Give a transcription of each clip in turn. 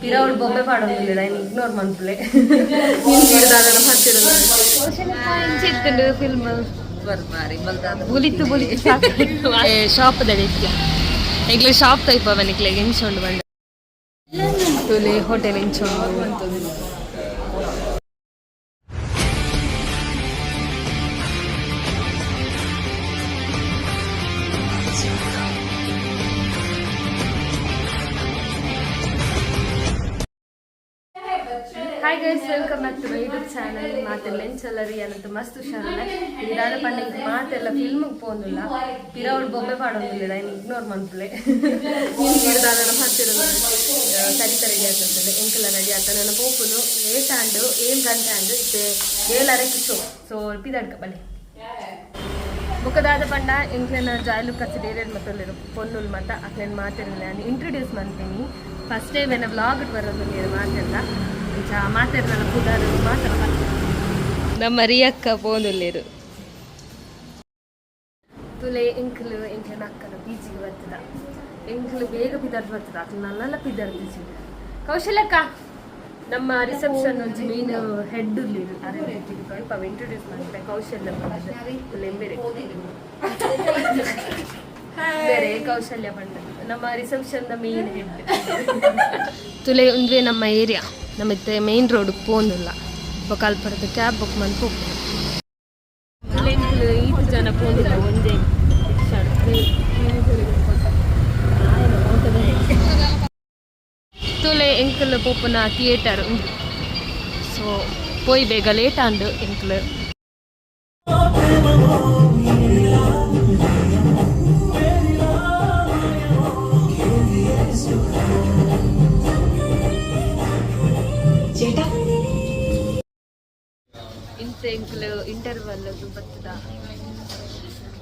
ಪಿರವುಡು ಬೊಬ್ಬೆ ಪಾಡೊಂದುಲ್ಲೆರ್, ಐನ್ ignore ಮನ್ಪುಲೆ. ಇಂಚಿತ್ತುಂಡು film. ಬುಲಿತು ಬುಲಿತು shop ದಡಿತ್ಯ. ಎಂಕ್ಲೆ ಶಾಪ್ ತೈಪ ನಿಕ್ಲೆಗ್ ಎಂಚ ಉಂಡು ಪಂಡ. ತುಲೆ, ಹೋಟೆಲ್ ಎಂಚ ಉಂಡು? Hi guys, welcome back to my YouTube channel. ಮಾತೆಲ್ಲ ಎಂಚಲ್ಲರಿ? ಅನಂತ ಮಸ್ತ್ ಹುಷಾರಲ್ಲ. ಇದಾದ ಪಂಡ ಮಾತೆಲ್ಲ ಫಿಲ್ಮ್ ಪೋಂದುಲ್ಲ. ಪಿರವುಡು ಬೊಬ್ಬೆ ಪಾಡೊಂದುಲ್ಲೆರ್, ಐನ್ ಇಗ್ನೋರ್ ಮನ್ಪುಲೆ. ದಾದನ ಸರಿತ ರೆಡಿ ಆಗ್ತದೆ. ಎಂಕಲ ರೆಡಿ ಆತ. ನನ್ನ ಪೋಪುನು ಲೇಟ್ ಆಂಡು. 7 ಗಂಟೆ ಆಂಡು. ಇತ್ತೆ 7:30ಕ್ಕೆ ಶೋ. ಸೊ ಪಿದಾಡ್ಕ ಬಲೆ. ಬೊಕದಾದ ಪಂಡ ಎಂಕ್ಲೆನ ಜಾಯ್ಲುಕ್ಕಾಸ್ ಡೇರೆಡ್ ಮತ್ತೊಲ್ಲೆರ್ ಪೊನ್ನುಲ್ ಮತ. ಅಕ್ಲೆನ್ ಮಾತೆರ್ನ ಇಂಟ್ರೊಡ್ಯೂಸ್ ಮನ್ಪಿನಿ. ಫಸ್ಟ್ ಟೈಮ್ ಎನ್ನ ವ್ಲಾಗ್ ಬರೋದು ಮಾತೆಲ್ಲ. ಇಂಚ ಮಾತೆರ್ನಲ ಪುದರ್ ಮಾತೆಲ್ಲ. ನಮ್ಮ ರಿಯಕ್ಕ ಪೋನುಲ್ಲೆರು. ತುಲೆ, ಎಂಕ್ಲು ಎಂಕ್ಲೆನ ಅಕ್ಕನ ಬೀಚಿಗೆ ಬರ್ತದ. ಎಂಕ್ಲು ಬೇಗ ಪಿದರ್ದು ಬರ್ತದ, ಅಕ್ಲು ನನ್ನೆಲ್ಲ ಪಿದರ್ದಿಜಿ. ಕೌಶಲ್ಯಕ್ಕ, ನಮ್ಮ ರಿಸೆಪ್ಷನ್ ಒಂಜಿ ಮೇನ್ ಹೆಡ್ ಸ್ವಲ್ಪ ಇಂಟ್ರೊಡ್ಯೂಸ್ ಮಾಡ್ತಾರೆ. ಕೌಶಲ್ಯ ತುಲೆ, ಬೇರೆ ಬೇರೆ ಕೌಶಲ್ಯ ಪಂಡ ನಮ್ಮ ರಿಸೆಪ್ಷನ್ the main head. ತುಲೆ, ಉಂದುವೆ ನಮ್ಮ ಏರಿಯಾ. ನಮ್ಮ ಇತ್ತೆ ಮೇನ್ ರೋಡ್ ಪೋಂದುಲ್ಲ. ಬೊಕ ಅಲ್ಪರ್ದ್ ಕ್ಯಾಬ್ ಬುಕ್ ಮನ್ಪು. ತುಲೆ, ಎಂಕ್ಲು ಈತ್ ಜನ ಪೋಂದುಲ್ಲ ಒಂಜೇ ರಿಕ್ಷಾಡ್. ತುಲೆ, ಎಂಕಲ್ ಪೋಪುನ ಥಿಯೇಟರ್. ಸೊ ಪೋಯಿ ಬೇಗ, ಲೇಟ್ ಆಂಡ್ ಎಂಕ್ಲು. ചേട്ടാ. ಇಂತ ಎಂಕ್ಲು ಇಂಟರ್ವಲ್ ಬತ್ತದ.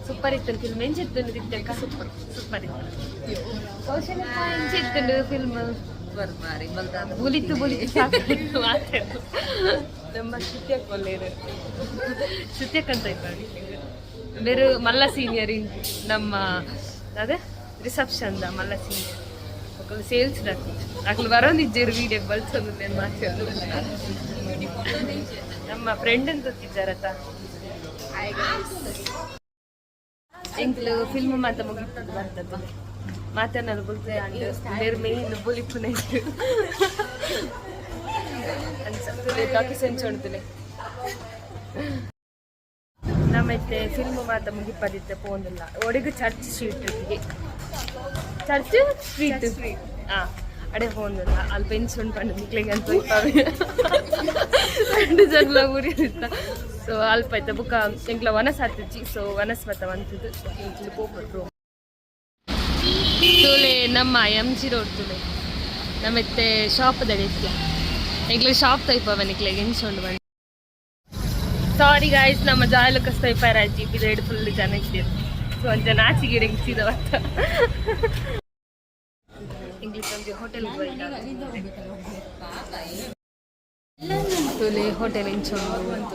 ಸೂಪರ್ ಇತ್ತು ಫಿಲ್ಮ್. ಎಂಚಿತ್ತು ದಿತ್ತಕ್ಕ? ಸೂಪರ್ ಸೂಪರ್ ಇತ್ತು. ಕೌಶಲ್ಯ, ಎಂಚಿತ್ತು ಫಿಲ್ಮ್? ಬುಲಿತು ಬುಲಿತು ಸಾಕಾಯ್ತು. ಮಾತಾಡು. ನಮ್ಮ ಶ್ರುತಿಯಕ್ಕ ಒಲ್ಲೇರು. ಶ್ರುತಿಯಕ್ಕ ಅಂತ ಇಪ್ಪಾಡಿ. ಬೇರೆ ಮಲ್ಲ ಸೀನಿಯರ್, ನಮ್ಮ ಅದೇ ರಿಸೆಪ್ಷನ್ the ಮಲ್ಲ ಸೀನಿಯರ್. ಅಕುಲು ಸೇಲ್ಸ್ ದಾಕು. ಅಕುಲು ಬರೋಂದಿಜ್ಜೆರ್ ವೀಡಿಯೋ ಬಲ್ಸೊಂದು ಮಾತಾಡೋದು. ನಮ್ಮ ಫ್ರೆಂಡ್ ಅಂತ ಗೊತ್ತಿದ್ದಾರತ. ಎಂಕ್ಲು ಫಿಲ್ಮ್ ಮಾತ ಮುಗಿತದೆ ಬರ್ತದೆ. ಮಾತನಾಡು ಬುಲ್ತೆ. ಬೇರೆ ಮೇನ್ ಬುಲಿಪುನ ಇತ್ತು. ಟಾಕೀಸ್ ಎಂಚೊಡ್ತಲೆ. ನಮ್ಮ ಇತ್ತೆ ಫಿಲ್ಮ್ ಮಾತ ಮುಗಿಪದಿತ್ತೆ ಪೋಂದಿಲ್ಲ. ಒಡೆಗು ಚರ್ಚ್ ಸ್ಟ್ರೀಟ್, ಚರ್ಚ್ ಸ್ಟ್ರೀಟ್. ಹಾ, ಅಡೆ ಪೋಂದಿಲ್ಲ. ಅಲ್ಲಿ ಬೆಂಚ್ ಉಂಟು ಪಂಡ ನಿಕ್ಲೆಗೆ ಅಂತ ಎರಡು ಜನಲ ಊರಿತ್ತ. ಸೊ ಅಲ್ಪ ಐತೆ. ಬುಕ್ಕ ಎಂಕ್ಲ ವನಸ್ ಆತಿಜ್ಜಿ. ಸೊ ವನಸ್ ಮತ್ತ ಮಂತದ್ದು ಎಂಕ್ಲು ಪೋಪಟ್ರು. ತುಲೆ, ನಮ್ಮ ಎಮ್ ಜಿ ರೋಡ್. ತುಲೆ, ನಮ್ಮೆತ್ತೆ ಶಾಪ್ ದಡಿತ್ಯ. ಎಂಕ್ಲೆ ಶಾಪ್ ತೈಪವ ನಿಕ್ಲೆಗ್ ಎಂಚ ಉಂಡು ಬಂದು. ಸಾರಿ ಗಾಯ್ಸ್, ನಮ್ಮ ಜಾಯಲುಕ್ಕ ತೈಪಾರಾಜಿ. ಪಿದೈಡ್ ಫುಲ್ ಜನ ಇದ್ದೀರು. ಸೊ ಒಂಜ ನಾಚಿಗೆ ಸೀದಾ ಬತ್ತ. ಇಂಗ್ಲಿಷ್ ಒಂಜಿ ಹೋಟೆಲ್. ತುಲೆ, ಹೋಟೆಲ್ ಎಂಚ ಉಂಡು?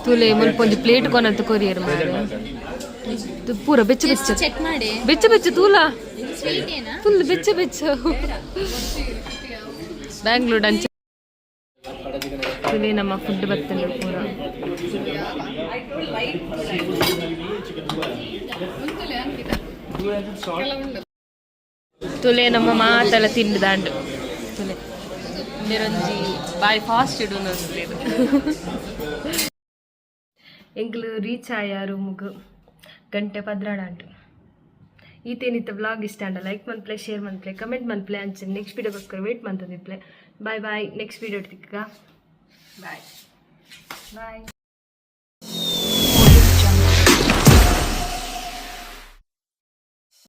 ತುಲೆ, ಮುಲ್ಪ ಒಂಜಿ ಪ್ಲೇಟ್ ಕೊನತ್ತು ಕೊರಿಯರ್ ಮಾರೆ. ಪೂರ ಬೆಚ್ಚ ಬೆಚ್ಚ. ಚೆಕ್ ಮಾಡಿ. ಬೆಚ್ಚ ಬೆಚ್ಚ ತೂಲ. ಸ್ವೀಟ್ ಏನಾ? ಫುಲ್ ಬೆಚ್ಚ ಬೆಚ್ಚ. ಬ್ಯಾಂಗ್ಳೂರ್ ಅಂಚ. ತುಲೆ, ನಮ್ಮ ಫುಡ್ ಬರ್ತದೆ ಪೂರ. ತುಲೆ, ನಮ್ಮ ಮಾತೆಲ್ಲ ತಿಂಡು ದಾಂಡು. ತುಲೆ, ಮೇರೊಂಜಿ ಬಾರಿ ಫಾಸ್ಟ್ ಇಡು. ಎಂಕ್ಲು ರೀಚ್ ಆಯ ರೂಮುಗು. ಗಂಟೆ 12 ಆಂಡು. ಈತೇನಿತ್ತ ವ್ಲಾಗ್ ಇಷ್ಟ ಅಂಡ ಲೈಕ್ ಮನ್ಪ್ಲೆ, ಶೇರ್ ಮನ್ಪ್ಲೆ, ಕಮೆಂಟ್ ಮನ್ಪ್ಲೆ. ಅಂಚ ನೆಕ್ಸ್ಟ್ ವೀಡಿಯೋಗೋಸ್ಕರ ವೇಟ್ ಮಂತದಿಪ್ಲೆ. ಬಾಯ್ ಬಾಯ್, ನೆಕ್ಸ್ಟ್ ವೀಡಿಯೋ ತಿಕ್ಕ. Bye boy.